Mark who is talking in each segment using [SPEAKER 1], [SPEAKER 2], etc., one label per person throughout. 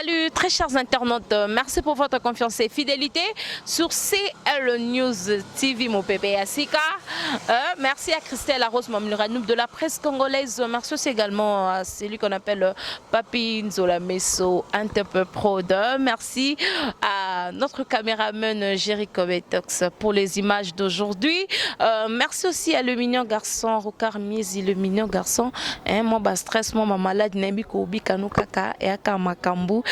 [SPEAKER 1] Salut très chers internautes, merci pour votre confiance et fidélité sur CL News TV, mon bébé Asika. Merci à Christelle Arose Mamluranoub de la presse congolaise. Merci aussi également à celui qu'on appelle Papi Nzola Messo, Interpe Prod. Merci à notre caméraman Jerry Kobetox pour les images d'aujourd'hui. Merci aussi à le mignon garçon Rocard Miezi, le mignon garçon. Hein, moi, bah, stress, moi, ma malade, nayebi kobika no kaka eyaka makambo.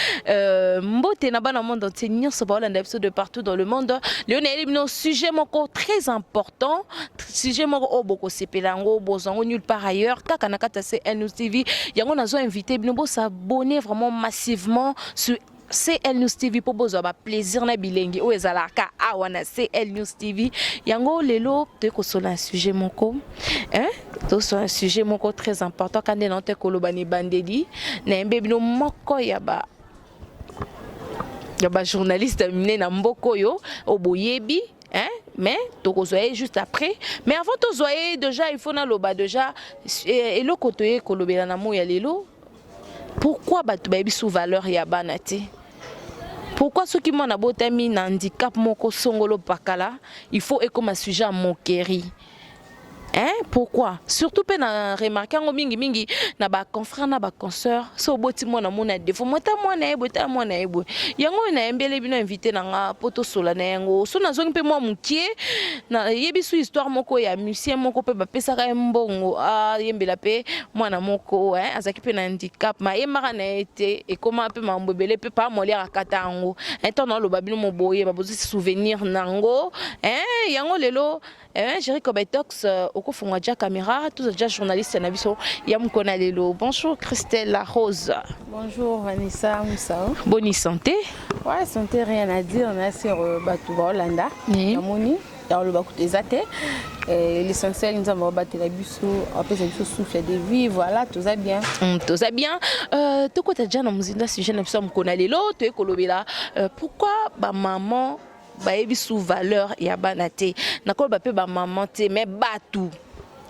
[SPEAKER 1] Mbote na bana monde entier nyonso baolanda biso de partout dans le monde. Lelo nayeli bino sujet moko très important, sujet moko oyo bokosepela yango, bozwa yango nulle part ailleurs, kaka na kati ya CL News TV. Yango nazo invité bino bosabonner vraiment massivement sur CL News TV mpo bozwa baplaisir na bilengi oyo ezalaka awa na CL News TV. Yango lelo toyei kosola sujet moko, hein? Tosola sujet moko très important. Ka nde na te koloba na ebandeli, nayembe bino moko ya bajournaliste minene na mboka oyo oyo boyebi, hein? Mais tokozwa ye juste après. Mais avant tozwa ye, déjà il faut naloba déjà eloko toye kolobela na moi ya lelo: pourquoi bato bayebi su valeur ya bana te? Pourquoi soki mwana abotami na handicap moko songolo pakala, il faut ekoma sujet ya moquerie, hein? Pourquoi? Surtout mpe na remarque yango mingimingi na baconfrère na baconsœur. So oboti mwana, mona défaut, mota mwana ye boye, tala mwana ye boye. Yango oyo nayembeli bino invité na nga mpo tosola na yango. So nazongi mpe mwa mokie, nayebi su histoire moko ya musicien moko mpe bapesaka ye mbongo ayembela mpe mwana moko, hein, azalaki mpe na handicap, mayembaka na ye te. Ekóma mpe makambo ebele mpe pa Molière akata yango. Ntango naoloba bino moboye babozi souvenir nango, hein. Yango lelo, Jerry Kobetox, okofunga ja caméra, toza ja journaliste na biso ya mokona lelo. Bonjour Christelle La Rose.
[SPEAKER 2] Bonjour Vanessa Moussao.
[SPEAKER 1] Bonne santé?
[SPEAKER 2] Ouais, santé, rien à dire. Nasir bato baolanda. Namoni yaloba kutu eza te. L'essentiel, Nzambe abatela biso, apesa biso souffle de vie. Voilà, toza bien.
[SPEAKER 1] Toza bien. Tokota ja na mozinda sujet na biso ya mokona lelo. Toye kolobela pourquoi bamaman bayebi su valeur ya bana te. Nakoloba mpe bamama te, mais bato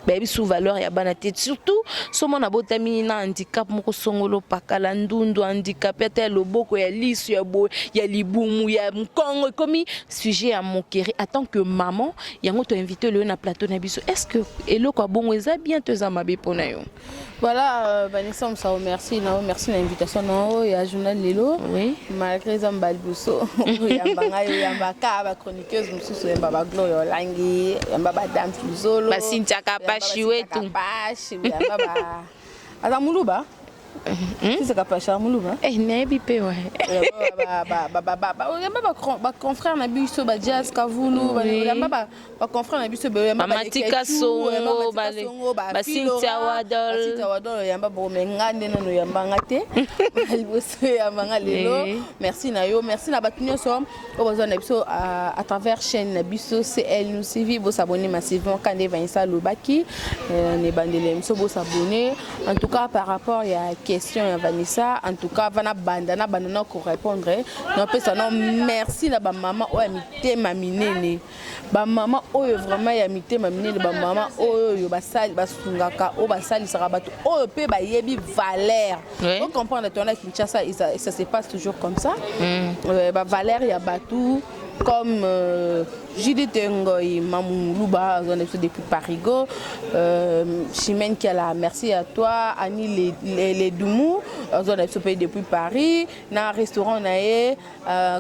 [SPEAKER 1] bayebi su valeur ya bana te, surtout so mwana abotami na handicap moko songolo pakala, ndundu, handicap ata ya loboko, ya liso, ya boye, ya libumu, ya mokongo, ekomi sujet ya moquerie. En tant que maman, yango toinvite lelo na plateau na biso, est ce que eloko ya bongo eza bien to eza mabe mpona yo?
[SPEAKER 2] Voilà, Vanessa Moussao, merci na merci na invitation na yo ya journal lelo. Malgré eza mbala liboso oyamba ngai, oyambaka bachroniqueuse mosusu, oyamba bagloria olangi, oyamba badame Luzolo,
[SPEAKER 1] Basintia Kapashi wetu.
[SPEAKER 2] Kapashi, oyamba ba aza moluba, sisa Kapashi aza moluba.
[SPEAKER 1] Eh, nayebi mpe wa.
[SPEAKER 2] Oyamba baconfrère na biso, bajazz Kavulu, oyamba baconfrère na biso.
[SPEAKER 1] Mamatika Songo, Basintia Wadol.
[SPEAKER 2] Basintia Wadol oyamba bongo, me nga nde nano oyambanga te, liboso oyambanga lelo. Merci na yo, merci na bato nyonso oyo bazwa na biso à travers chaîne na biso CL News TV. Bosabonner massivement, kande Vanessa alobaki na ebandeli ya biso, bosabonner. En tout cas, par rapport ya question ya Vanessa, en tout cas vana banda na banda na korépondre, napesa no merci na bamama oyo ya mitema minene, bamama oyo vraiment ya mitema minene, bamama oyo basali, basungaka, oyo basalisaka bato, oyo mpe bayebi valeur. Ocomprendre, tona Kinshasa, ça se passe toujours comme ça. Bavaleur ya bato comme Judith Ngoy Mamoulouba, aza na biso depuis Parigo, Chimène Kiala, merci à toi, Annie les Doumou, aza na biso mpe depuis Paris, na restaurant na ye,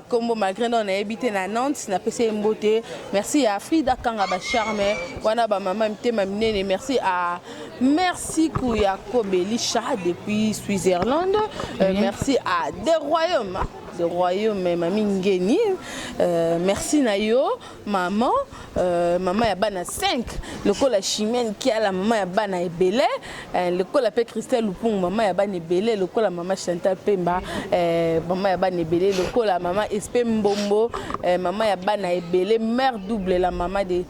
[SPEAKER 2] kombo malgré ndo nayebi te, na Nantes, napesi ye mbote. Merci à Frida Kanga Bacharme, wana bamama mitema minene. Merci à merci Kuya Kobelisha depuis Switzerland. Merci à Des Royaumes, de Royaume, Mami Ngeni, merci na yo maman, mama ya bana 5 lokola Chimène Kiala, mama ya bana ebele, lokola mpe Christelle Lupungu, mama ya bana ebele, lokola mama Chantal Pemba, mama ya bana ebele, lokola mama Espe Mbombo, mama ya bana ebele, mère double, la mama de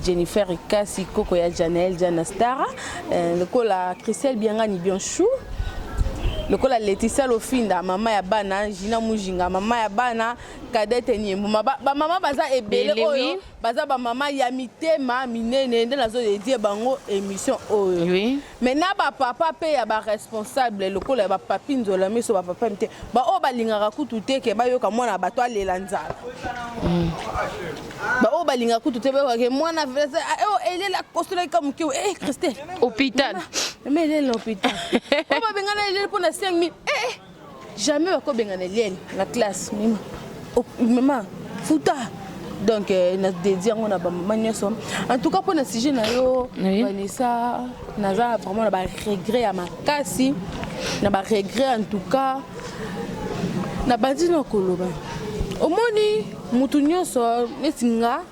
[SPEAKER 2] Jennifer Ekasi, koko ya Janael Jana Star, lokola Christelle Biangani Bianchou. Lokola Laetitia Lofinda, mama ya bana, Gina Mujinga, mama ya bana, Cadette Niembuma. Ba mama baza ebele oyo, baza ba mama ya mitema minene nde nazo dédier bango émission oyo. Mais na ba papa pe ya ba responsable lokola ya ba papi nzola miso ba papa mite ba oyo balingaka kutu te ke bayoka mwana bato alela nzala. Ba oyo balingaka kutu te bayoka ke mwana oyo elela kosolaki ka moke eh Christelle
[SPEAKER 1] hôpital.
[SPEAKER 2] Mais elela hôpital. Oyo babengana elele mpo na 5000 eh eh jamais bakobengana eliele na classe mima mama futa. Donc na dédié yango na bamama nyonso. En tout cas, mpona sujet na yo, Vanessa, naza vraiment na baregret ya makasi, na baregret. En tout cas, na bandi na koloba, omoni mutu nyonso neti nga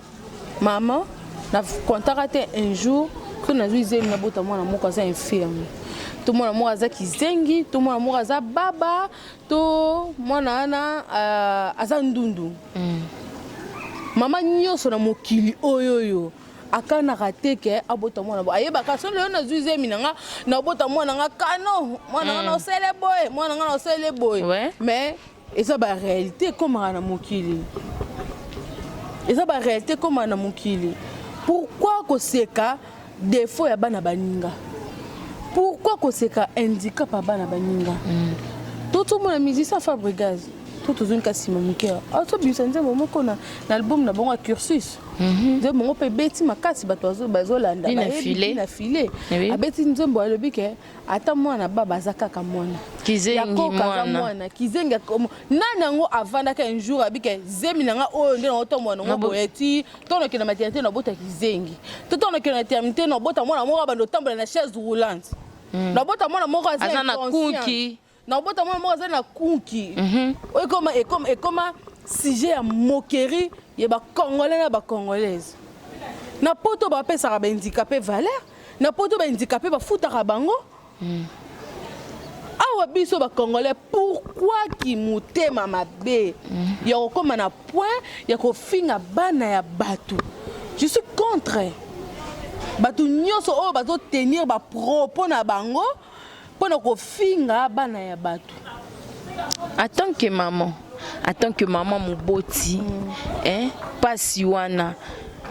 [SPEAKER 2] mama na kontaka te un jour so nazwi zemi, nabota mwana moko aza infirme, to mwana moko aza kizengi, to mwana moko aza baba, to mwana wana aza ndundu. Mama nyonso na mokili oyo oyo akanaka te ke abota mwana bo ayebaka so lelo nazwi zemi na nga, nabota mwana nga kano, mwana nga naosele boye, mwana nga naosele boye. Mais eza baréalité ekomaka na mokili, eza baréalité ekomaka na mokili. Pourquoi koseka défaut ya bana baninga? Pourquoi koseka handicap ya bana baninga? Tozomona musicien Fabregas, to tozongi ka nsima moke, azobimisa nzembo moko na album na bango ya Cursus. Nzembo yango mpe ebeti makasi, bato bazolanda na file. Abeti nzembo, alobi ke ata mwana baba aza kaka mwana.
[SPEAKER 1] Kizengi.
[SPEAKER 2] Aza mwana kizengi. Nani yango avandaka un jour abike zemi na nga oyo nde naotombola nango boye ti ntongo nakende na maternité, nabota kizengi, to ntongo nakende na maternité, nabota mwana moko abanda otambola na chaise roulante, nabota mwana moko
[SPEAKER 1] aza na kunki.
[SPEAKER 2] Nabota mwana moko aza na kunki. Oyo ekoma sujet ya moquerie ya Bacongolais na Bacongolaise. Na poto bapesaka bahandicapé valeur, na poto bahandicapé bafutaka bango. Awa biso Bacongolais, pourquoi ki motema mabe ya kokóma na point ya kofinga bana ya bato? Je suis contre bato nyonso oyo bazotenir bapropos na bango mpona kofinga bana ya bato.
[SPEAKER 1] En tant que maman, en tant que maman moboti, hein, pasi wana,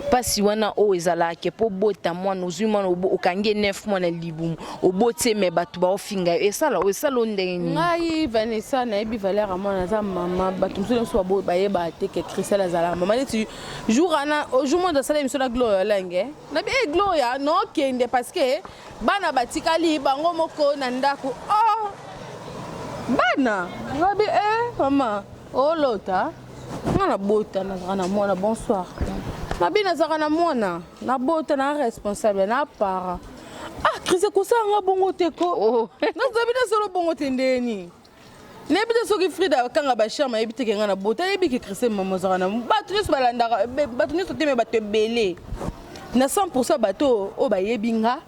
[SPEAKER 1] mpasi wana oyo ezalaka mpo bota mwana, ozwi mwana, okangi ye 9 mois na libumu, oboti ye, me bato baofinga yo, esala esala o ndenge nini?
[SPEAKER 2] Ngai Vanessa, nayebi valeur ya mwana. Aza mama, bato mosusu nyonso bayebaka te ke Christelle azalaka mama. Neti jour wana, jour moko asala émission na Gloria Lange, nabi e Gloria naokende parce que bana batikali bango moko na ndako. Oh, bana ngabi e mama olota nga nabota, nazalaka na mwana. Bonsoir, nabi nazalaka na mwana, nabota na responsable na parent. Ah, Crise, kosala nga bongo te ko.
[SPEAKER 1] Oh.
[SPEAKER 2] Nazabi nasolo bongo te ndeni nayebi te soki Frida akanga bacharme, ayebi te ke nga na bota, ayebi ke Christine mama ozalaka na bato nyonso balandaka, bato nyonso te, me bato ebele na 100, bato oyo bayebi nga,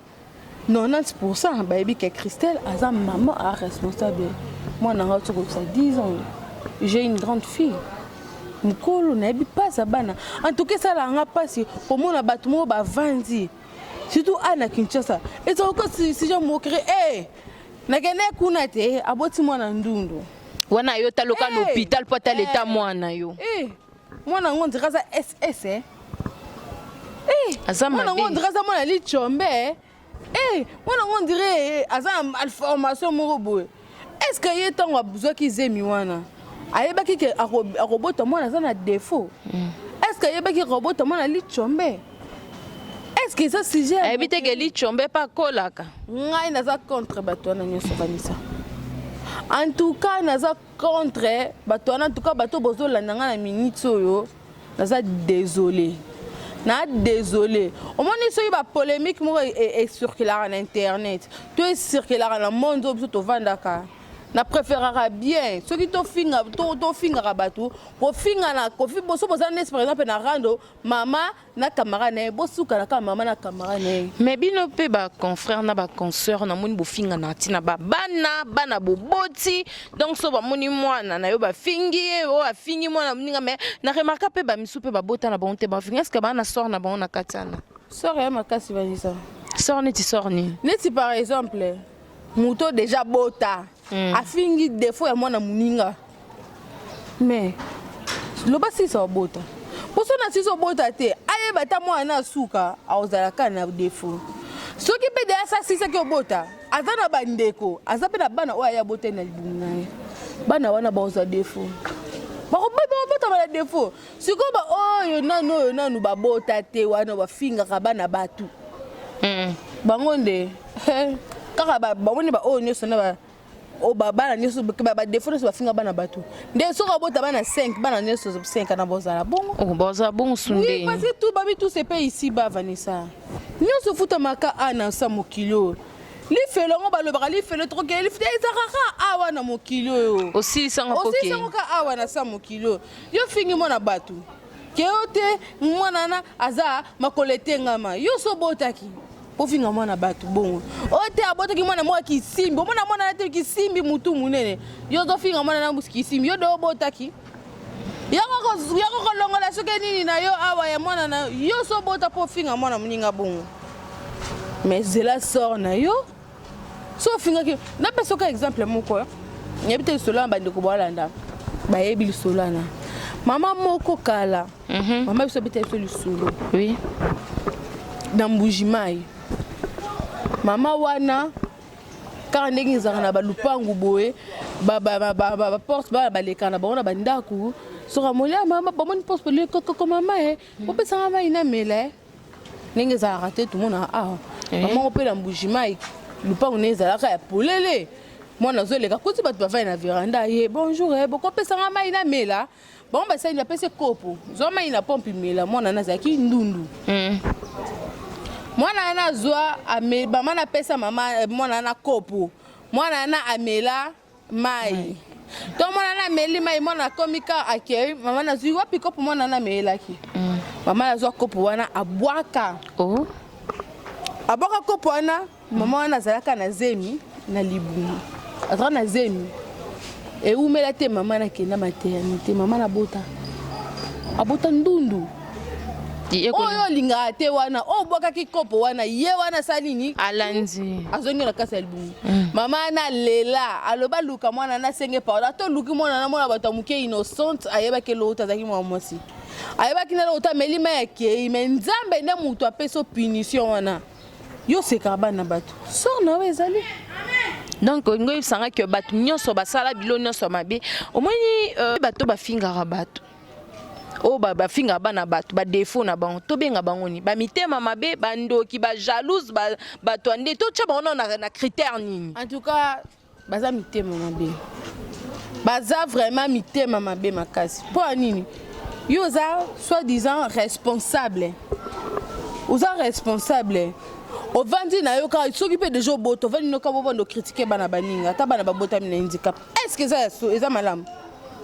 [SPEAKER 2] 90 bayebi ke Christelle aza mama a responsable. Mwana nga tokokisa 10 ans, j'ai une grande fille mokolo, nayebi mpasi ya bana. En tout cas, esalaka nga mpasi komona bato moko bavandi, surtout a na Kinshasa, ezalaka sujet moquerie. E nakende kuna te, aboti mwana ndundu.
[SPEAKER 1] Wana yo taloka na hôpital mpo atala eta mwana yo.
[SPEAKER 2] Mwana yango ndira aza ss.
[SPEAKER 1] Aza
[SPEAKER 2] mwana yango ndira aza mwana lichombe. Mwana yango ndire aza na malformation moko boye. Est ce que ye ntango azwaki zemi wana ayebaki ke akobota mwana aza na défaut? Est ce que ayebaki akobota mwana lichombe? Est ce que eza sujet?
[SPEAKER 1] Ayebi te ke lichombe mpe akolaka.
[SPEAKER 2] Ngai naza contre bato wana nyonso kanisa. En tout cas, naza contre bato wana. En tout cas, bato bozolanda ngai na minute oyo, naza désolé, na désolé. Omoni, soki bapolémique moko ecirculaka na internet to ecirculaka na monde oyo biso tovandaka, na préféraka bien soki tofinga, tofingaka bato kofingana boso boza neti par exemple na rando, mama na camarade na ye, bosukana kaka mama na camarade na ye.
[SPEAKER 1] Mais bino mpe baconfrère na baconsoeur, namoni bofingana ntina babana, bana boboti. Donc so bamoni mwana na yo, bafingi ye, oyo afingi mwana moninga. Mais na remarka mpe bamisu mpe babota na bango te, bafingi. Est-ce baa na sort na bango na kati wana?
[SPEAKER 2] Sort ya makasi, Vanisa.
[SPEAKER 1] Sort neti sort nini?
[SPEAKER 2] Neti par exemple moto déjà bota. Afingi défaut ya mwana moninga, mais loba sisa obota, mposo na sisa obota te, ayeba ata mwana asuka akozala kaka na défaut. Soki mpe deya sa asisaki obota, aza na bandeko, aza mpe na bana oyo aya abotali na libumu na ye, bana wana bakozwa défaut, bakobotama na défaut. Sikoyo baoyo nanu, oyo nanu babota te, wana bafingaka bana bato, bango nde kaka bamoni baoyo nyonso na bana nyonso, badéfaut nyonso bafinga bana bato. Nde soki abota bana 5, bana nyonso 5 na bozala bongo.
[SPEAKER 1] Oh, bozala bongo.
[SPEAKER 2] Sunde. Parce que tout babi, tout se paye ici bas. Vanessa, nyonso futamaka a na sa mokili oyo. Lifelo yango balobaka lifelo, tokokende lifelo, ezalaka awa na mokili oyo.
[SPEAKER 1] Osilisango.
[SPEAKER 2] Osilisango ka awa na sa mokili oyo. Yo fingi mwana bato ke yo te, mwana wana aza makolo etengama. Yo so obotaki ofinga mwana bato bongo, oyo te abotaki mwana moko kisimbi, omona mwana na te kisimbi, mutu monene, yo ozofinga mwana na kisimbi. Yo de obotaki yako kolongola soki nini na yo awa ya mwana na yo. So obota mpo ofinga mwana moninga bongo, mais zela sort na yo. So ofingaki, napesa oka exemple moko, nayebi te lisolo wana bandeko balanda bayebi lisolo wana. Mama moko kala, mama biso abeta biso lisolo na Mbujimai. Mama wana, kaka ndenge ezalaka na balupangu boye, baporte, bana balekaka na bango na bandako. Soki amoni mama, bamoni porte kokoko, mama e opesanga mai namela. Ndenge ezalaka te, tomona awa mama mpe na Mbujimai, lupangu ne ezalaka ya polele. Mwana azoleka, kuti bato bavandi na veranda ye: "Bonjour, bokopesanga mai namela?" Bango basali, bapesi kopo: "Zwa mai na pompe, mela." Mwana na azalaki ndundu. Mwana wana azwa, mama napesa mama mwana wana kopo, mwana wana amela mai. To mwana wana ameli mai, mwana akomi ka akei, mama nazwi wapi kopo mwana wana amelelaki? Mama nazwa kopo wana, abwaka.
[SPEAKER 1] Oh.
[SPEAKER 2] Abwaka kopo wana. Mama wana azalaka na zemi na libumu, azalaka na zemi. Ewumela te, mama nakenda maternité, mama nabota, abota ndundu. Oyo olingaka te wana, oyo obwakaki kopo wana, ye wana asali nini?
[SPEAKER 1] Alandi.
[SPEAKER 2] Azongi na kati ya libumu. Mama wana alela, aloba luka mwana na asenge pardon. Ata oluki mwana na mwana bato ya moke, innocente, ayebaki eloko te. Azalaki mwana mwasi, ayebaki nde eloko te, ameli mai, akei. Mais Nzambe nde moto apesi punition wana. Yo osekaka bana bato, sort na yo ezali.
[SPEAKER 1] Donc olingi oyebisanga ke bato nyonso basala bilo nyonso mabe, omoni bato bafingaka bato, oyo bafingaka bana bato, badéfaut na bango, tobenga bango nini? Bamitema mabe, bandoki, bajalouse, bato ya nde totya bango nao na critère nini?
[SPEAKER 2] En tout cas baza mitema mabe, baza vraiment mitema mabe makasi. Mpo ya nini? Yo oza soi-disant responsable, oza responsable, ovandi na yo kaka. Soki mpe deja obota, ovandi noka bobanda ocritiquer bana baninga, ata bana babotami na handicap. Est ce que eza malamu?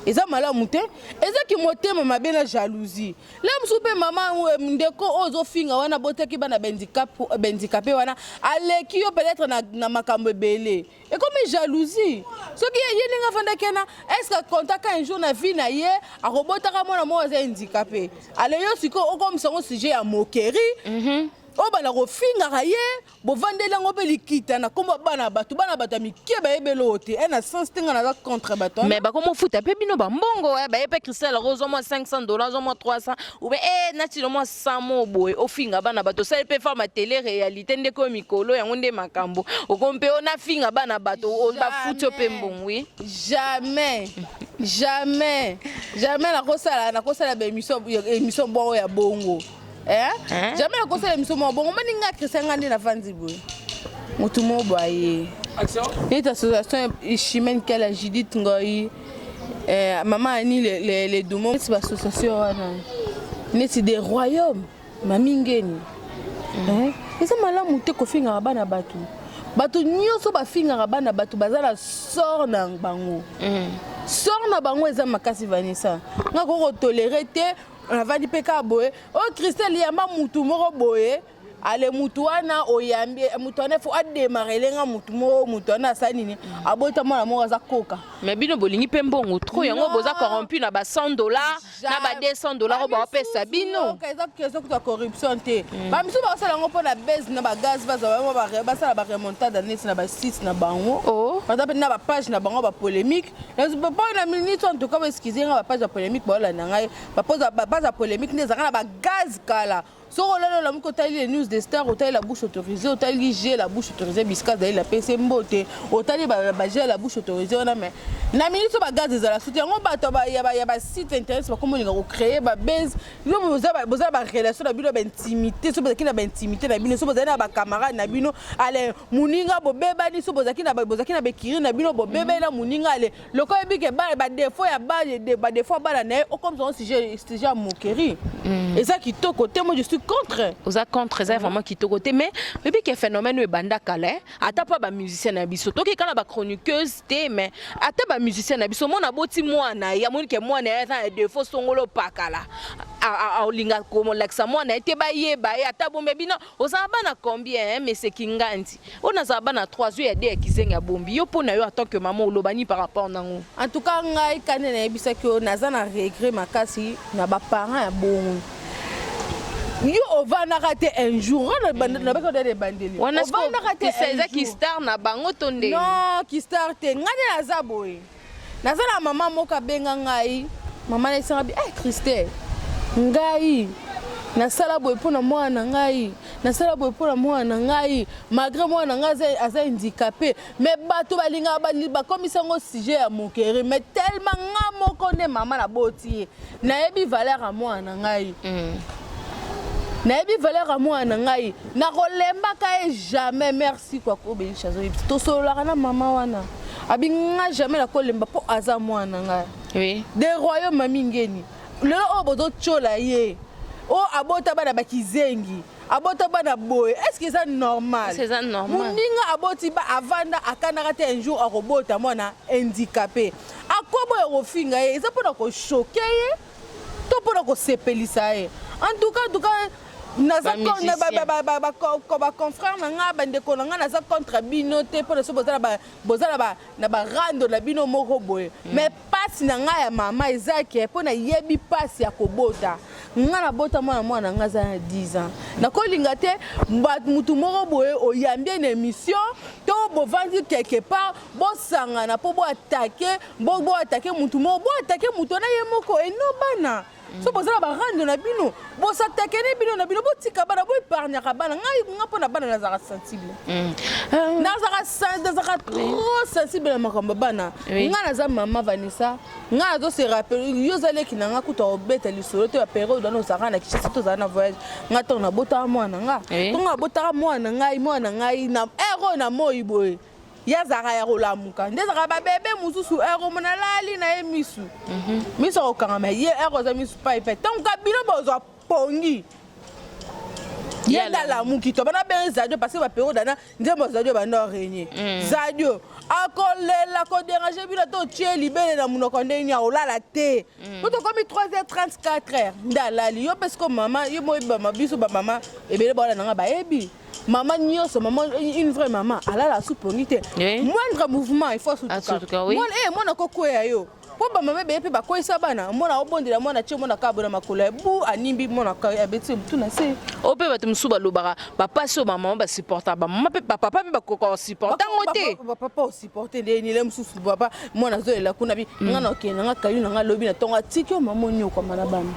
[SPEAKER 2] Eza malamu te, ezaki motema mabe na jalousie. Le mosusu mpe mama, ndeko oyo ozofinga wana abotaki bana bahandicapé wana, aleki yo peut-être na makambo ebele, ekomi jalousie. Soki ye ndenge afandaki wana, est ce que akontaka un jour na vie na ye akobotaka mwana moko aza handicapé? Ale yo sikoyo okomisa yango sujet ya moquerie, oyo bana kofingaka ye, bovandeli yango mpe likita na nkombo bana bato, bana bato ya mike bayebeli oyo te e na sens te. Nga naza contre bato.
[SPEAKER 1] Mais bakomofuta mpe bino bambongo, baye mpe Christelle ozwa mwa 500 $, ozwa mwa 300 ou bien natino mwa 100 mo boye, ofinga bana bato, osali mpe forme télé réalité ndeko oyo mikolo yango nde makambo oko mpe onafinga bana bato, bafuti yo mpe mbongo, oui?
[SPEAKER 2] Jamais, jamais, jamais nakosala baémission, émission bongo ya bongo. Eh? Jamais nakosala émission moko bongo. Moni nga Christian, nga nde nafandi boye, motu moko boye neti association Chimene Kala, Judith Ngoi, mama ani le dumo, neti baassociation wana neti des royaumes, mami ngeni. Eza malamu te kofingaka bana bato. Bato nyonso bafingaka bana bato baza na sort na bango. Sort na bango eza makasi. Vanessa, nga koko tolérer te. Navandi mpe kaka boye, oyo Christelle yamba mutu moko boye. Ale mutu wana oyambi mutu wana, faut adémarrer nga mutu moko. Mutu wana asali nini? Abota mwana moko aza koka.
[SPEAKER 1] Mais bino bolingi mpe mbongo trop, yango
[SPEAKER 2] Non.
[SPEAKER 1] boza corrompu na ba 100 $, na ba 200 $ oyo baopesa bino.
[SPEAKER 2] Eza question kuta corruption te. Bamisu bakosala yango mpo na base na bagaz, bazwa basala baremontade neti na basite na bango.
[SPEAKER 1] Oh.
[SPEAKER 2] Baza mpe na bapage na bango bapolémique mpo na minute. En tout cas, boexcuse nga, bapage ya polémique baolanda ngai, bapage ya polémique nde ezalaka na bagaz kala. Soki olali, olamuki, otali les news des stars, otali la bouche autorisée, otali g la bouche autorisée, bisika azali la pc mbote, otali bag la bouche autorisée wana. Mais na minute oyo bagaz ezala suti yango, bato ya basite internet bakoma olinga kocréer babase. Yo boza barelation na bino ya baintimité, so bozalaki na baintimité na bino, so bozali na bacamarade na bino, ale moninga bobebani, so bozalaki na bekiri na bino, bobebani na moninga, ale loko oyebi ke badéfaut ya badéfaut ya bana na ye, okomisa ngo sujet ya moquerie. Eza kitoko te. Moi, je suis contre.
[SPEAKER 1] Oza contre. Eza vraiment kitoko te. Mais oyebi ke phénomène oyo ebanda kala, eh? Ata mpo bamusicien na biso, toki kaka na bachroniqueuse te, mais ata bamusicien na biso, mona aboti mwana ye, amoni ke mwana ye aza na défaut songolo pakala, aolinga kolakisa mwana ye te, bayeba ye ata bombe. Bino ozala bana combien, hein, meseki ngandi oyo nazala bana 3 oyo ya de ya kizengi ya bombi yo. Mpo na yo en tant que mama, olobani par rapport nango?
[SPEAKER 2] En tout cas, ngai kande nayebisaki oyo, naza na regret makasi na baparent ya bongo. Yo ovandaka te un jour, nabaki odada ebandeli.
[SPEAKER 1] Wana
[SPEAKER 2] ovandaka te un
[SPEAKER 1] eza
[SPEAKER 2] jour.
[SPEAKER 1] Kistar na bango to ndenge?
[SPEAKER 2] Non, kistar te. Ngai nde naza boye, naza na mama moko abenga ngai. Mama nayesanga bi eh, Christelle, ngai nasala boye mpo na mwana na ngai, nasala boye mpo na mwana na ngai, malgré mwana na ngai aza handicapé, mais bato balingaka bakomisa yango sujet ya moquerie. Mais tellement nga moko nde mama naboti ye, nayebi valeur ya mwana na ngai. Nayebi valeur ya mwana na ngai, nakolembaka ye jamais. Merci kwa kobelisha. Azoyebisa, tosololaka na mama wana, abi nga jamais nakolemba mpo aza mwana na ngai. De royaume mami ngeni, lelo oyo bozotyola ye, oyo abota bana bakizengi, abota bana boye, est ce que eza normal?
[SPEAKER 1] Est-ce que eza normal?
[SPEAKER 2] Moninga aboti ba avanda, akanaka te un jour akobota mwana handicapé. Akoboya kofinga ye, eza mpona kochoquer ye to mpona kosepelisa ye? En tout cas, en tout cas, naza
[SPEAKER 1] Ba-musicien.
[SPEAKER 2] Baconfrère na nga, bandeko na nga, naza contre bino te, mpona so boza na boza na barando na bino moko boye. Mais mpasi na ngai ya mama eza ke mpo nayebi mpasi ya kobota. Nga nabota mwana, mwana na nga aza na 10 ans. Nakolinga te mutu moko boye oyambi ye na émission to bovandi quelque part, bosangana mpo boattaquer, boattaquer mutu moko, boattaquer mutu wana ye moko eno bana. So boza na barando na bino, bos'attaquer bino na bino, botika bana, boépargnaka bana. Ngai nga mpo na bana nazalaka sensible. Nazalaka trop sensible na makambo ya bana. Nga naza mama Vanessa, nga nazose rappeler, yo oza leki na nga, kuta obeta lisolo te ya période wana ozalaka na Kinshasa, tozala na voyage. Nga ntango nabotaka mwana nga, ntongo nabotaka mwana ngai, mwana ngai na heure oyo na moi boye, ye azalaka ya kolamuka nde ezalaka babebe mosusu, heure omona alali na ye, misu miso akokangama, ye heure aza misu pai pai. Ntango ka bino bozwa pongi, ye nde alamuki. To bana benge zadio, parce que bapériode wana nzembo zadio banda orégner. Zadio akolela, kodéranger bino to otie libele na monoko ndenge nini, akolala te. Po tokomi 3h30, 4h nde alali. Yo mpe siko mama, yo moyebi biso bamama ebele baola nanga bayebi mama nyonso, mama, une vraie mama alala asupongi te. Moindre mouvement, il faut
[SPEAKER 1] asutuka, oui.
[SPEAKER 2] Mwana kokweya yo, mpo bamama ebele mpe bakweyisa bana. Mwana obondela, mwana tie, mwana kaka bona makolo ya bu, animbi mwana, abeti motu na se.
[SPEAKER 1] Oyo mpe bato mosusu balobaka, bapasi oyo bamama basupporta, bamama mpe bapapa mpe bakoka kosupporta yango te.
[SPEAKER 2] Bapapa osupporte ndeni le mosusu, papa mwana azolela kuna bi nga na okende nanga kayu na nga lobi na ntongo, atiki yo mama, onyokwama na bana.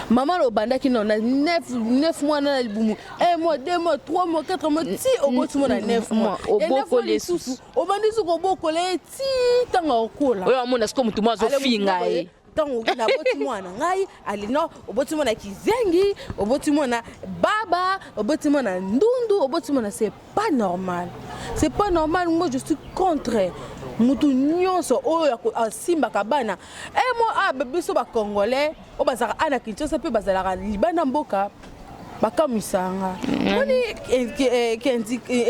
[SPEAKER 2] Mama na obandaki no na 9 mois na libumu, 1 mois, 2 mois, 3 mois, 4 mois, ti oboti mwana 9 mois.
[SPEAKER 1] Obokoli.
[SPEAKER 2] Lisusu obandi suku obokola ye ti ntango akokola.
[SPEAKER 1] Oyo amona sikoyo motu mo azofinga ye.
[SPEAKER 2] Ntango naboti mwana ngai, alino oboti mwana kizengi, oboti mwana baba, oboti mwana ndundu, oboti mwana, c'est pas normal, c'est pas normal. Moi, je suis contre mutu nyonso oyo asimbaka bana. E mo a biso bacongolais oyo bazalaka a na Kinshasa mpe bazalaka libanda mboka. Bakamwisaka nga. Moni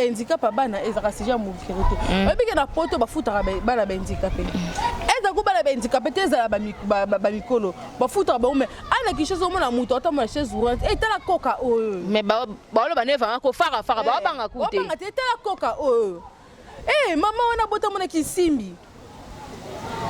[SPEAKER 2] handicap ya bana ezalaka sujet ya moquerie te. Oyebi ke na Poto bafutaka bana bahandicapé, ezalaka bana bahandicapé te, ezala bamikolo, bafutaka bango. Mais ana Kinshasa, omona moto atambola chaise roulante, etala koka oyo.
[SPEAKER 1] Mais baoloba nde vanga kofarafara, baobanga ku te.
[SPEAKER 2] Babanga te, etala koka oyo. E mama wana abotamona kisimbi.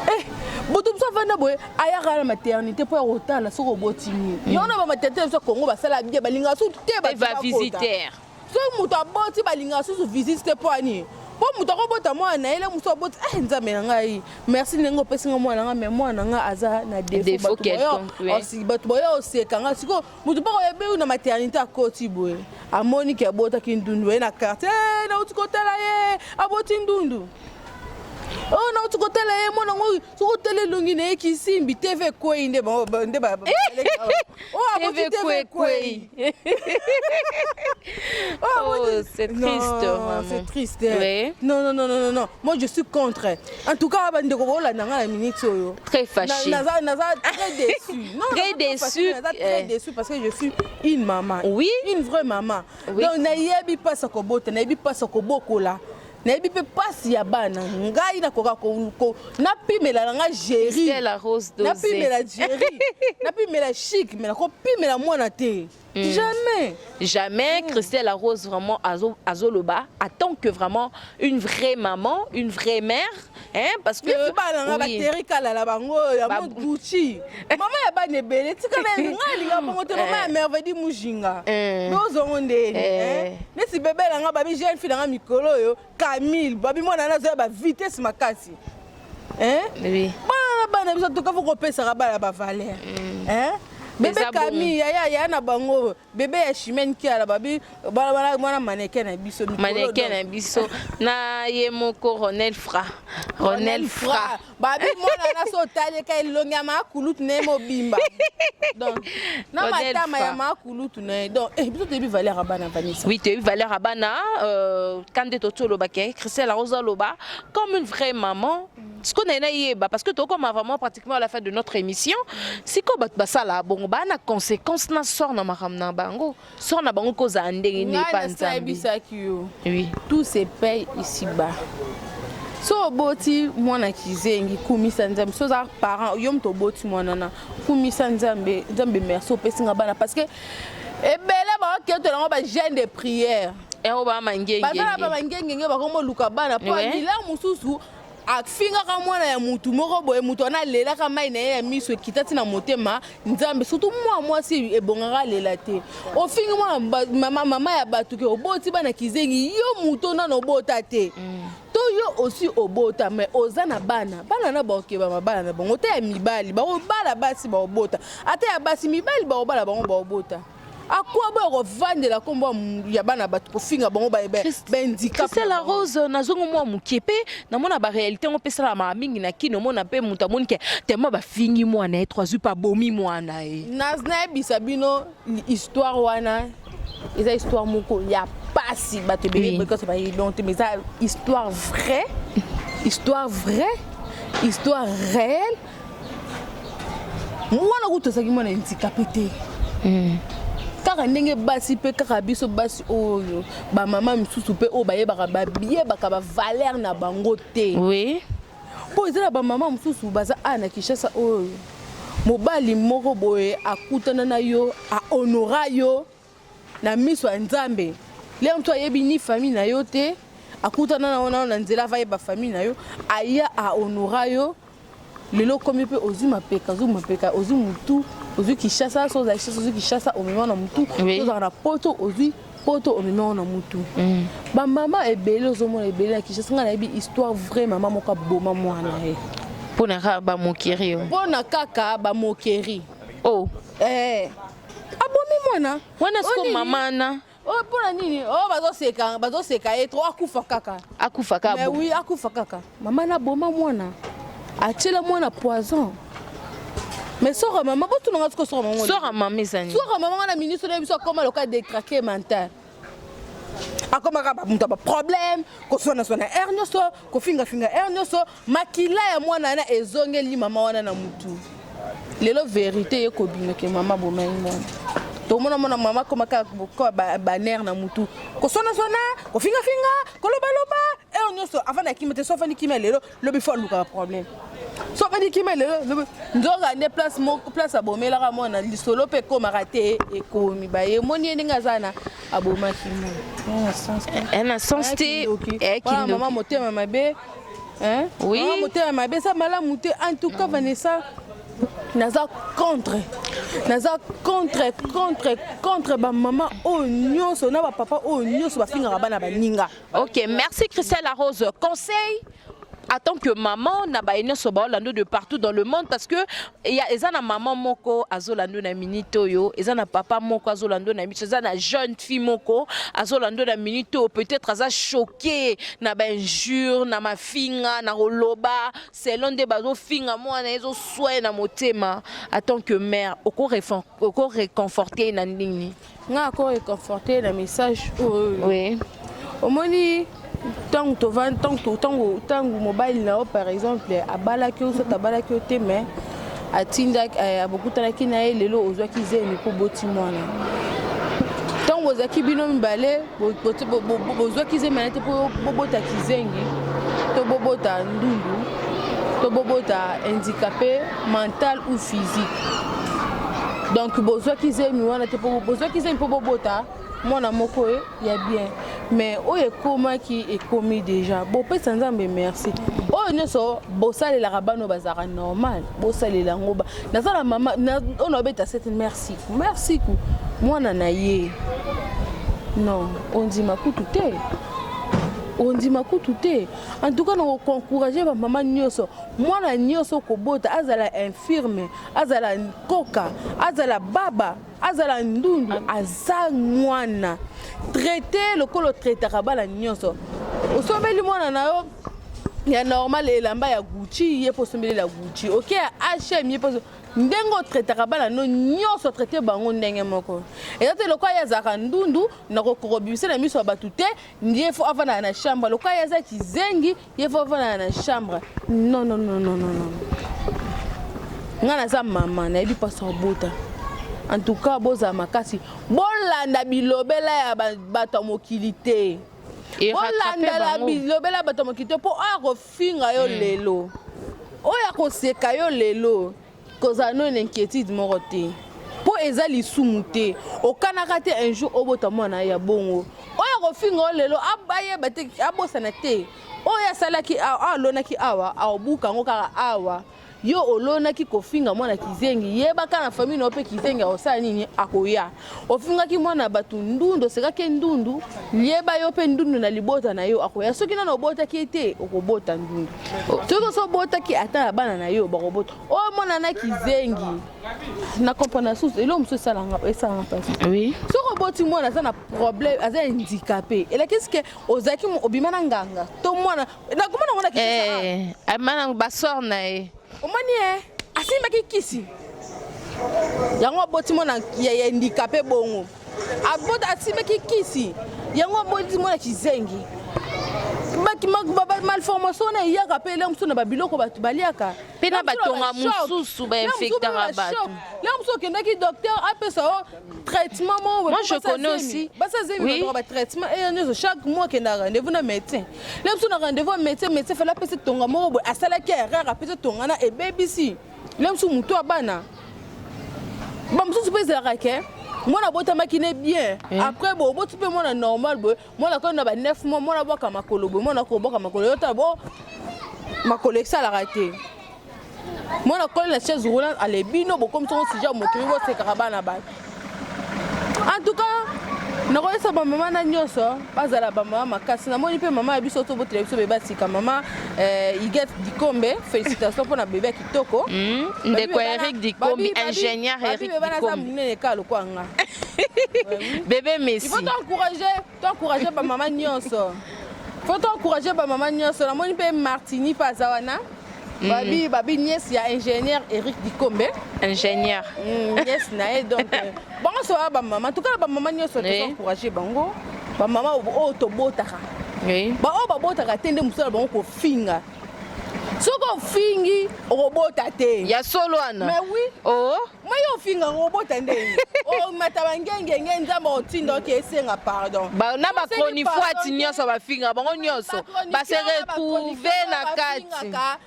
[SPEAKER 2] Eh, moto mosu avanda boye, ayaka na maternité mpo ya kotala soki oboti nini. Yango na bamaternité biso ya Congo basala bien, balingaka susu te bato
[SPEAKER 1] va
[SPEAKER 2] bakota.
[SPEAKER 1] Visiteur.
[SPEAKER 2] Soki moto aboti, balingaka susu visite te. Mpo ani? Mpo moto akobota mwana na ye, le mosu aboti, eh, Nzambe na ngai, merci ndenge opesi nga mwana na ngai, mais mwana na ngai aza na
[SPEAKER 1] défaut
[SPEAKER 2] défaut. Bato
[SPEAKER 1] quelconque, oui.
[SPEAKER 2] Bato boya oseka nga. Sikoyo moto mpo oyebi na maternité akoti boye, amoni ke abotaki ndundu. Ye na quartier: "Eh, nauti kotala ye, aboti ndundu oyo. Nauti kotala ye, mwana ngo, soki otala elongi na ye, kisimbi TV ekwei." Nde nde oyo aboti TV ekwei.
[SPEAKER 1] Oh, c'est triste,
[SPEAKER 2] Non,
[SPEAKER 1] vraiment.
[SPEAKER 2] c'est triste.
[SPEAKER 1] Oui.
[SPEAKER 2] Non, non, non, non, non, non. Moi, je suis contre. En tout cas, bandeko bolanda nga na minute oyo.
[SPEAKER 1] Très fâché.
[SPEAKER 2] Naza très déçu. Non,
[SPEAKER 1] Très
[SPEAKER 2] naza
[SPEAKER 1] déçu,
[SPEAKER 2] fâché, naza très déçu parce que je suis une maman. Une vraie maman. Donc, nayebi mpasi ya kobota, nayebi mpasi ya kobokola. Nayebi mpe mpasi ya bana. Ngai nakoka napimela na nga Géri.
[SPEAKER 1] Christelle Rose Dosé.
[SPEAKER 2] Napimela Géri, napimela Chic, mais nakopimela mwana te. Jamais.
[SPEAKER 1] Jamais. Christelle Rose vraiment azoloba en tant que vraiment une vraie maman, une vraie mère, hein, parce que
[SPEAKER 2] Neti bana nga bateri kalala bango ya mo Gucci, mama ya bana ebele, tika na ngai, alinga bongo te. Mama ya Merveille Mujinga, me ozongo ndeni neti bebe na nga, babi jeune fille na nga mikolo oyo, Camille, babi mwana na azoya bavitesse makasi, hein? Bana na bana biso tuka, fo kopesaka bana bavaleur, hein? Bebe
[SPEAKER 1] Eza bongo.
[SPEAKER 2] Camille, yaya ya na bango, bebe ya Chimene Kiala, babi bana mwana mannequin na biso mikolo.
[SPEAKER 1] Mannequin
[SPEAKER 2] donc.
[SPEAKER 1] Na biso na ye moko Ronel Fra, Ronel Fra.
[SPEAKER 2] Babi mwana na so otaleka elongi ya maakulutu na ye mobimba, donc na
[SPEAKER 1] Ronel
[SPEAKER 2] matama
[SPEAKER 1] Fra.
[SPEAKER 2] ya maakulutu na ye. Donc eh, biso toyebi valeur ya bana, Vanessa.
[SPEAKER 1] Oui, toyebi valeur ya bana. Quand nde totolobaki, Christelle Rose aloba comme une vraie maman. Ce qu'on a yeba, parce que tokoma vraiment pratiquement à la fin de notre émission, sikoyo bato basala bongo baa na conséquence na sort na makambo na bango, sort na bango kozala ndenge nini
[SPEAKER 2] Ngai
[SPEAKER 1] epa
[SPEAKER 2] nasi
[SPEAKER 1] Nzambe?
[SPEAKER 2] Nayebisaki yo, tout se paye ici bas. So oboti mwana kizengi, kumisa Nzambe. So oza parent, yo moto oboti mwana na, kumisa Nzambe: "Nzambe, merci, opesi nga bana." Parce que ebele bakoketola yango bajeûne de prière.
[SPEAKER 1] Yango baa mangengenge.
[SPEAKER 2] Baza na bamangengenge, bakomoluka bana mpo bila mosusu afingaka mwana ya mutu moko boye. Mutu wana alelaka, mai na ye ya miso ekita ntina motema Nzambe. Surtout mwa mwasi ebongaka alela te. Ofingi mwana mama ya bato ke oboti bana kizengi, yo moto nano obota te, to yo osi obota mais oza na bana, bana na bakokebama, bana na bango te ya mibali bakobala basi baobota, ata ya basi mibali bakobala bango baobota. Akwa boya kovandela nkombo ya bana bato, kofinga bango bahandicap.
[SPEAKER 1] Christelle Rose, nazongi mwa moke mpe namona baréalité yango mpe esalamaka mingi na Kino. Omona mpe moto amoni ke tema bafingi mwana ye, trois mpe abomi mwana ye.
[SPEAKER 2] Nayebisa bino histoire wana, eza histoire moko ya pasi. Bato ebele nyonso bayebi yango te, mais eza histoire vraie, histoire vraie, histoire réelle. Mwana kutu azalaki mwana handicapé te. Kaka ndenge basi mpe, kaka biso basi oyo, bamama misusu mpe oyo bayebaka, bayebaka bavaleur na bango te. Mpo eza na bamama mosusu baza a na Kinshasa oyo, mobali moko boye akutana na yo, ahonora yo na miso ya Nzambe. Lelo moto ayebi ni famille na yo te, akutana na yo na nzela, ava yeba famille na yo, aya ahonora yo. Lelo okomi mpe ozwi mapeka, ozwi mapeka, ozwi mutu, ozwi Kinshasa. So ozala Kinshasa, ozwi Kinshasa, omema na mutu. Ozala na Poto, ozwi Poto, omema na mutu. Bamama ebele ozomona ebele na Kinshasa, ngai nayebi histoire vrai, mama moko aboma mwana ye.
[SPEAKER 1] Mpona kaka bamoquerie oyo.
[SPEAKER 2] Mpona kaka bamoquerie.
[SPEAKER 1] Oh.
[SPEAKER 2] Eh, abomi mwana.
[SPEAKER 1] Wana siko
[SPEAKER 2] Nini?
[SPEAKER 1] mama na
[SPEAKER 2] Oyo mpona nini? Oyo bazoseka, bazoseka ye trop, akufa kaka.
[SPEAKER 1] Akufa kaka.
[SPEAKER 2] Mais oui, akufa kaka. Mama naboma mwana, atiela mwana poison. Mais soko mama botunanga siko, soko mama.
[SPEAKER 1] Sora mama ezani.
[SPEAKER 2] Soko mama wana, ministre na biso, akoma loka détraqué mental, akomaka moto ya baproblème, koswanaswana aire nyonso, kofingafinga aire nyonso. Makila ya mwana wana ezongeli mama wana na mutu. Lelo vérité ye kobimake, mama bomai mwana. Tomona mona mama koma kaka banerfs na mutu, kosonasona, kofingafinga, kolobaloba ere nyonso. Afandi akima te. So afandi kimia lelo, lobi faut alukaka problème. So afandi kimia lelo, lobi nzoka nde place moko, place abomelaka mwana lisolo mpe ekomaka te. Ekomi baye omoni ye ndenge aza na abomaki mwana.
[SPEAKER 1] Na sens te.
[SPEAKER 2] Mama motema mabe.
[SPEAKER 1] Oui.
[SPEAKER 2] Mama motema mabe eza malamu te. En tout cas, Vanessa, naza contre, naza contre, contre, contre bamama oyo nyonso na bapapa oyo nyonso bafingaka bana baninga.
[SPEAKER 1] Ok, merci Christelle Rose. Conseil en tant que maman na baye nyonso baolanda de partout dans le monde, parce que ya eza na maman moko azolanda na minute oyo, eza na papa moko azolanda na minute, eza na jeune fille moko azolanda na minute oyo, peut-être aza choqué na bainjure, na mafinga, na koloba selon nde bazofinga mwana, ezoswa na motema. En tant que mère, oko réconforter na nini?
[SPEAKER 2] Nga ako réconforter na message oyo. Omoni, ntango tovandi, ntango mobali na yo, par exemple, abalaki yo, soki abalaki yo te, mais atindaki, abokutanaki na ye, lelo ozwaki zemi mpo boti mwana. Ntango bozalaki bino mibale, bozwaki zemi na ye te mpo bobota kizengi, to bobota ndundu, to bobota handicapé mental ou physique. Donc bozwaki zemi wana te mpo bozwaki zemi mpo bobota mwana moko ya bien. Mais oyo ekomaki, ekomi déjà. Bopesa Nzambe merci. Oyo nyonso bosalelaka bana oyo bazalaka normal, bosalela yango. Naza na mama oyo nabeta sete. Merci, merci ku mwana na ye. Non, ondima kutu te, ondima kutu te. En tout cas, na koencourage bamama nyonso, mwana nyonso kobota, azala infirme, azala koka, azala baba, azala ndundu, aza mwana. Traite lokola otraitaka bana nyonso. Osombeli mwana na yo ya normal elamba ya Gucci, ye mpo osombeli ya Gucci. Oke ya H&M, ye mpo. Ndenge otraitaka bana no nyonso, traite bango ndenge moko. Eza te lokola ye azalaka ndundu, na kokobimisa na miso ya bato te, ye faut avandaka na chambre. Lokola ye aza kizengi, ye faut avandaka na chambre. Non, non, non, non, non, non. Ngai naza mama, nayebi mpasi obota. En tout cas, bozala makasi, bolanda bilobela ya bato ya mokili te. Bolandala bilobela ya bato ya mokili te, mpo oyo akofinga yo lelo, oyo akoseka yo lelo, kozala no na inquiétude moko te, mpo eza lisumu te. Okanaka te un jour obota mwana ya bongo. Oyo akofinga yo lelo, ayeba te, abosana te, oyo asalaki, alonaki awa, aobuka yango kaka awa. Yo olonaki kofinga mwana kizengi, yebaka na famille na yo mpe kizengi akosala nini? Akoya. Ofingaki mwana bato ndundu, osekaki ndundu, yeba yo mpe ndundu na libota na yo akoya. Soki nano obotaki ye te, okobota ndundu. Soki oso obotaki, ata na bana na yo bakobota oyo mwana na kizengi. Na comprendre susu eloko mosusu esalanga mpasi. Soki oboti mwana aza na problème, aza handicapé, elakisi ke ozalaki obima na nganga to mwana nakomona ngo na
[SPEAKER 1] Kinshasa. Amana basor na ye.
[SPEAKER 2] Omoni ye asimbaki kisi yango, aboti mwana ya handicapé bongo. Abota, asimbaki kisi yango, aboti mwana kizengi. Malformation wana eyaka mpe ele mosusu na babiloko bato baliaka.
[SPEAKER 1] Mpe na batonga mosusu bainfectaka bato.
[SPEAKER 2] Le mosusu okendaki docteur, apesa yo traitement moko.
[SPEAKER 1] Moi, je connais aussi.
[SPEAKER 2] Basa zemi, oui. Batraitement eya nyonso, chaque mois akendaka rendez-vous na médecin. Le mosusu na rendez-vous ya médecin, médecin fala apesa tonga moko boye, asalaki erreur, apesa tonga na ebebisi le mosusu motu ya bana. Bamosusu mpe ezalaka ke mwana abotamaki ne bien, après boye oboti mpe mwana normal boye, mwana koyo na ba 9 mois, mwana abwaka makolo boye, mwana kobwaka makolo, yo tala bo makolo esalaka te, mwana koli na chaise roulante. Ale bino bokomi songo sujet ya mokili, bosekaka bana bato. En tout cas, nakoyesa bamama na nyonso bazala bamama makasi. Namoni mpe mama ya biso, tobotela biso bebe asika, mama Iget Dikombe, félicitation mpona bebe ya kitoko.
[SPEAKER 1] Ndeko Eric Dikombi, ingénieur Eric
[SPEAKER 2] Dikombi
[SPEAKER 1] Dikombi.
[SPEAKER 2] Monene kaka lokwa nga.
[SPEAKER 1] Bébé Messi.
[SPEAKER 2] Il faut t'encourager, t'encourager bamama nyonso, faut t'encourager bamama nyonso. Namoni mpe Martini mpe aza wana, babi nièce ya ingénieur Eric Dikombe.
[SPEAKER 1] Ingénieur.
[SPEAKER 2] Nièce na ye. Donc bango so baya bamama. En tout cas, bamama nyonso, tozoencourage bango, bamama oyo tobotaka. Baoyo babotaka te nde mosala bango kofinga. Soki ofingi, okobota te.
[SPEAKER 1] Ya solo wana.
[SPEAKER 2] Mais oui.
[SPEAKER 1] Oh.
[SPEAKER 2] Moi, yo ofinga, okobota ndenge omata bangengenge, Nzambe otinda oke esenga pardon.
[SPEAKER 1] Na bachronifuati nyonso bafinga bango nyonso, base retrouve na kati.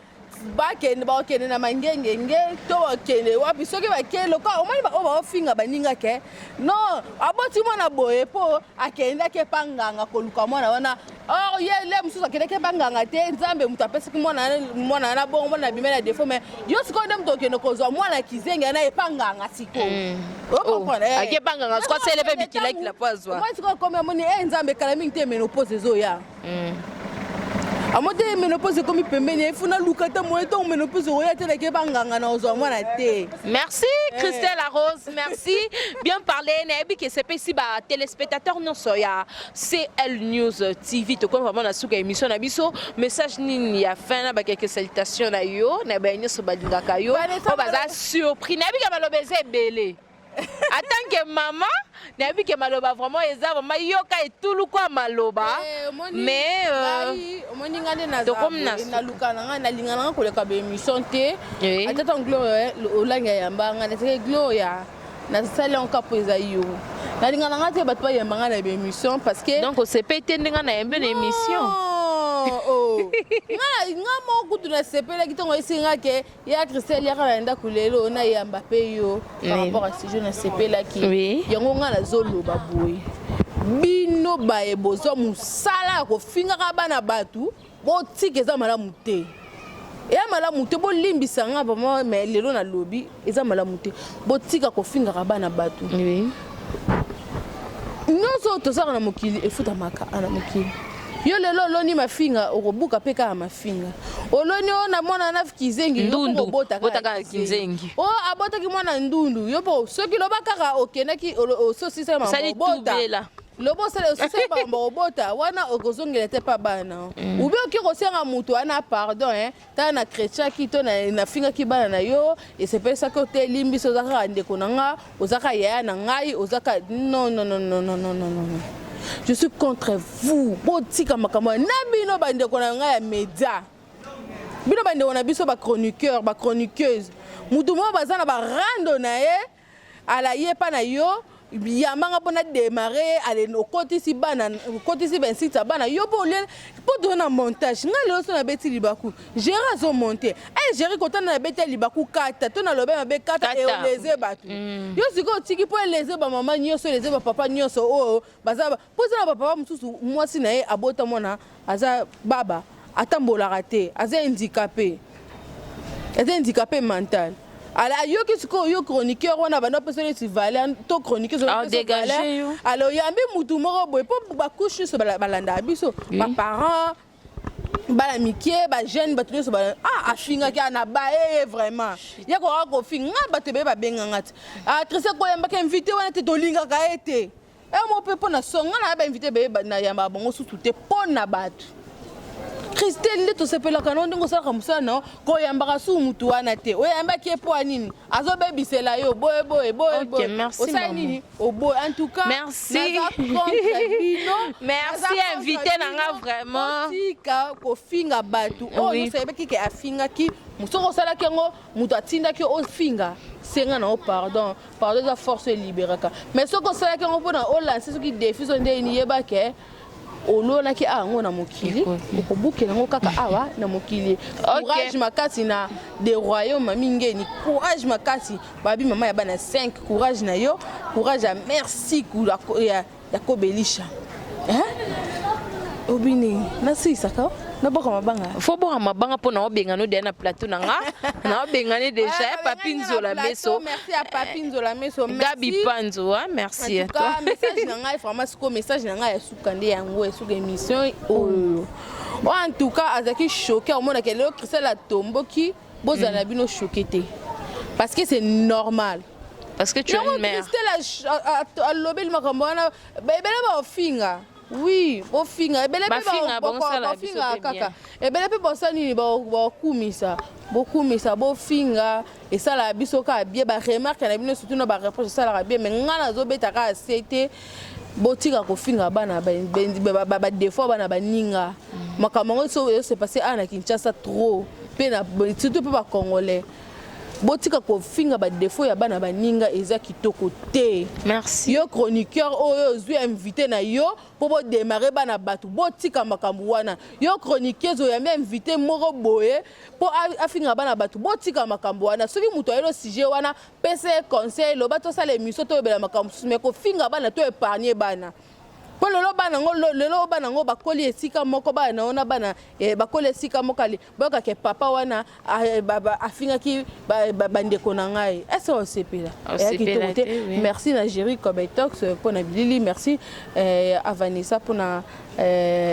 [SPEAKER 2] Bakende, bakokende na mangengenge to bakende wapi? Soki bakende loka, omoni oyo baofinga baninga ke non, aboti mwana boye mpo akendaki epa nganga koluka mwana wana. Or ye le mosusu akendaki epa nganga te, Nzambe moto apesaki mwana mwana wana. Bongo mwana abimi na défaut, mais yo sikoyo nde moto okende kozwa mwana kizengi wana epa nganga sikoyo.
[SPEAKER 1] Oh, ake epa nganga sikoyo, asele mpe bikilakila po azwa.
[SPEAKER 2] Omoni sikoyo komi, amoni e Nzambe ekala mingi te, ménopause ezoya. Amo te, ménopause ekomi pembeni, efuna luka te moye ntongo ménopause okoya te, nake banganga na ozwa mwana te.
[SPEAKER 1] Merci Christelle Rose, merci, bien parlé. Nayebi ke sepesi ba téléspectateurs nyonso ya CL News TV. Tokomi vraiment na suka émission na biso. Message nini ya fin na ba quelques salutations na yo na ba nyonso balingaka yo oyo baza surpris? Nayebi ke maloba eza ebele. En tant que mama, nayebi ke maloba vraiment eza vraiment yoka etuluku ya maloba, mais
[SPEAKER 2] omoni nga nde naluka na ngai, nalinga na ngai koleka baémission te. Ata ntango Gloria Olangi ayamba ngai, naseke Gloria, nasali yango kaka mpo eza yo. Nalinga na ngai te bato bayamba ngai na baémission parce que
[SPEAKER 1] Donc osepe te ndenge nayembe na émission?
[SPEAKER 2] Nga moko kutu nasepelaki ntongo esinga ke ya Christelle yaka na ndako lelo, nayamba mpe yo par rapport à sujet. Nasepelaki yango. Ngai nazoloba boye: bino baye bozwa mosala ya kofingaka bana bato, botika, eza malamu te, eya malamu te. Bolimbisa nga vraiment, mais lelo nalobi eza malamu te. Botika kofingaka bana bato. Nyonso oyo tozalaka na mokili efutamaka na mokili. Yo lelo oloni mafinga, okobuka mpe kaka mafinga. Oloni oyo na mwana na kizengi, yo mpo
[SPEAKER 1] obotaka
[SPEAKER 2] kizengi. Oyo abotaki mwana ndundu, yo mpo soki loba kaka okendaki ososisa
[SPEAKER 1] obota,
[SPEAKER 2] loba osala ososala makambo obota wana, okozongela te mpa bana. Ubi oki kosenga motu wana pardon, hein, tala na chrétiaki to nafingaki bana na yo, esepelisaki yo te, elimbisi, oza kaka ndeko na nga, oza kaka yaya na ngai, oza kaka. Non, non, non, non, non, non, non, non, je suis contre vous. Botika makambo na bino, bandeko na ngai ya média, bino bandeko na biso bachroniqueur, bachroniqueuse. Mutu moko baza na barando na ye, ala ye mpa na yo, yambanga mpona démarre ale, okotisi bana, okotisi 26 ya bana yo mpo olie mpo toza na montage. Ngai lelo so nabeti libaku, Géri azomonte e Géri kotana, nabeti ya libaku kata to nalobe mabe kata, eoleze bato. Yo sikoyo otiki mpo eleze bamama nyonso, eleze bapapa nyonso oyo baza mpo eza na bapapa mosusu, mwasi na ye abota mwana aza baba, atambolaka te, aza handicapé, aza handicapé mental. Ala ayoki sikoyo yo chroniqueur wana banda opesa neti valeur to chroniqueur, alors oyambi mutu moko boye mpo bacouche nyonso balandaka biso, baparent, bana mike, bajeune, bato nyonso. Ah, afingaki na baye ye vraiment, ye koka kofinga nga. Bato ebele babenganga te: "Ah, Christian, koyambaka invité wana te, tolingaka ye te." E mo mpe mpo na so nga na bainvité ebele nayambaka bango sutu te mpo na bato. Christelle nde tosepelaka nao ndenge osalaka mosala nao, koyambaka su mutu wana te. Oyambaki ye mpo ya nini? Azobebisela yo boye boye boye boye, osali nini oboye? En tout cas,
[SPEAKER 1] merci,
[SPEAKER 2] naza contre bino.
[SPEAKER 1] Merci invité na nga vraiment.
[SPEAKER 2] Tika kofinga bato oyo nyonso ayebaki ke afingaki. Soki osalaki yango, moto atindaki ofinga, senga na yo pardon. Pardon eza force, eliberaka. Mais soki osalaki yango mpona olance soki défi so ndeni, yeba ke olonaki awa yango na mokili, okobukela yango kaka awa na mokili. Courage makasi na de royaume, mami ngeni, courage makasi. Babi mama ya bana 5, courage na yo, courage ya merci ya kobelisha obini nasilisaka naboka mabanga.
[SPEAKER 1] Fo boka mabanga mpo na obengana odeya na plateau na nga, na obengani déjà. Papi Nzola Meso.
[SPEAKER 2] Merci à Papi Nzola Meso.
[SPEAKER 1] Gabi Panzo, hein, merci.
[SPEAKER 2] En tout cas, message na ngai vraiment siko, message na ngai ya suka nde yango esuka émission oyo. En tout cas, azalaki choqué, omonaka lelo Christelle atomboki. Bozala na bino choqué te, parce que c'est normal.
[SPEAKER 1] Parce que tu es une mère.
[SPEAKER 2] Christelle alobeli makambo wana, ebele baofinga. Oui, bofinga ebele mpe bafinga kaka, ebele mpe bosala nini, bakumisa, bokumisa, bofinga, esalaka biso kaka bien. Baremarque na bino, surtout na bareproche, esalaka bien. Mais ngai nazobeta kaka se te: botika kofinga bana, badéfaut bana baninga. Makambo yango so ese passe awa na Kinshasa trop. Mpe na surtout mpe bacongolais, botika kofinga badéfauts ya bana baninga, eza kitoko te.
[SPEAKER 1] Merci.
[SPEAKER 2] Yo chroniqueur oyo ozwi invité na yo mpo bodémarrer bana bato, botika makambo wana. Yo chroniqueuse oyambi invité moko boye mpo afinga bana bato, botika makambo wana. Soki moto ayeli sujet wana, pesa ye conseil, loba tosala émission, toyebela makambo mosusu. Mais kofinga bana, to épargne bana, mpo lelo bana yango, lelo bana yango bakoli esika moko, bana na wana bana bakoli esika moko, ale boyokake papa wana afingaki bandeko na ngai, ese osepela? Eya kitoko te. Merci na Géri Cobetox mpona bilili, merci à Vanessa mpona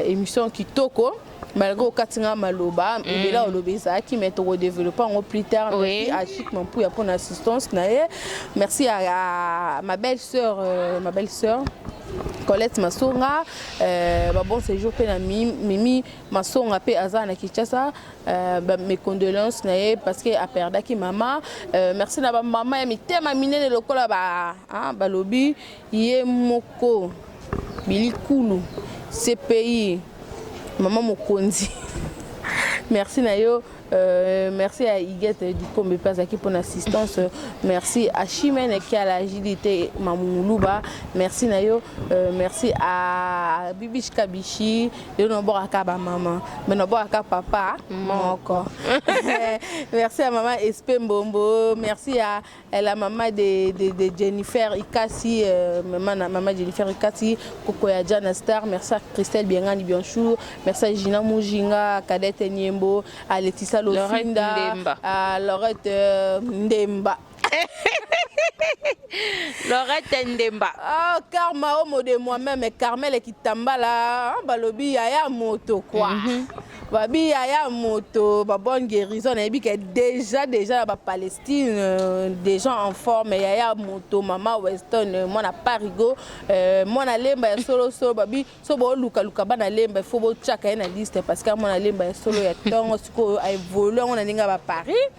[SPEAKER 2] émission kitoko, malgré okati nga maloba ebele, oloba ezalaki, mais tokodéveloppe yango plus tard. Merci à Chic Mampuya mpona assistance na ye. Merci à ma belle sœur, ma belle sœur Colette Masonga, ba bon séjour mpe na Mimi Masonga mpe aza na Kinshasa, mes condoléances na ye parce que aperdaki mama. Merci na bamama ya mitema minene lokola ba, balobi ye moko Bilikulu CPI, mama mokonzi, merci na yo. Merci à Huguette Dikombe mpe azalaki mpona assistance. Merci à Chimène Kiala JDT Mamunguluba, merci na yo. Merci à Bibish Kabishi, yo nobokaka bamama mais nobokaka papa moko. Merci à maman Espe Mbombo, merci à la maman de Jennifer Ikasi, maman, maman Jennifer Ikasi, Kokoya Jana Star. Merci à Christelle Biengani Bianchou, merci à Gina Mujinga, Cadette Niembo, à Laetitia Lofinda, à Laurette Ndemba.
[SPEAKER 1] Laurette Ndemba.
[SPEAKER 2] Ah, Karma Omo de moi-même, Carmel Kitambala, balobi yaya moto quoi. Babi yaya moto, ba bonne guérison, nayebi ke déjà na ba Palestine, déjà en forme yaya moto, mama Weston, mwana Parigo, mwana Lemba ya solo solo. Babi so bolukaluka bana Lemba, il faut botiaka ye na liste parce que mwana Lemba ya solo ya ntongo sikoyo aévolue yango na ndenge ya baparis.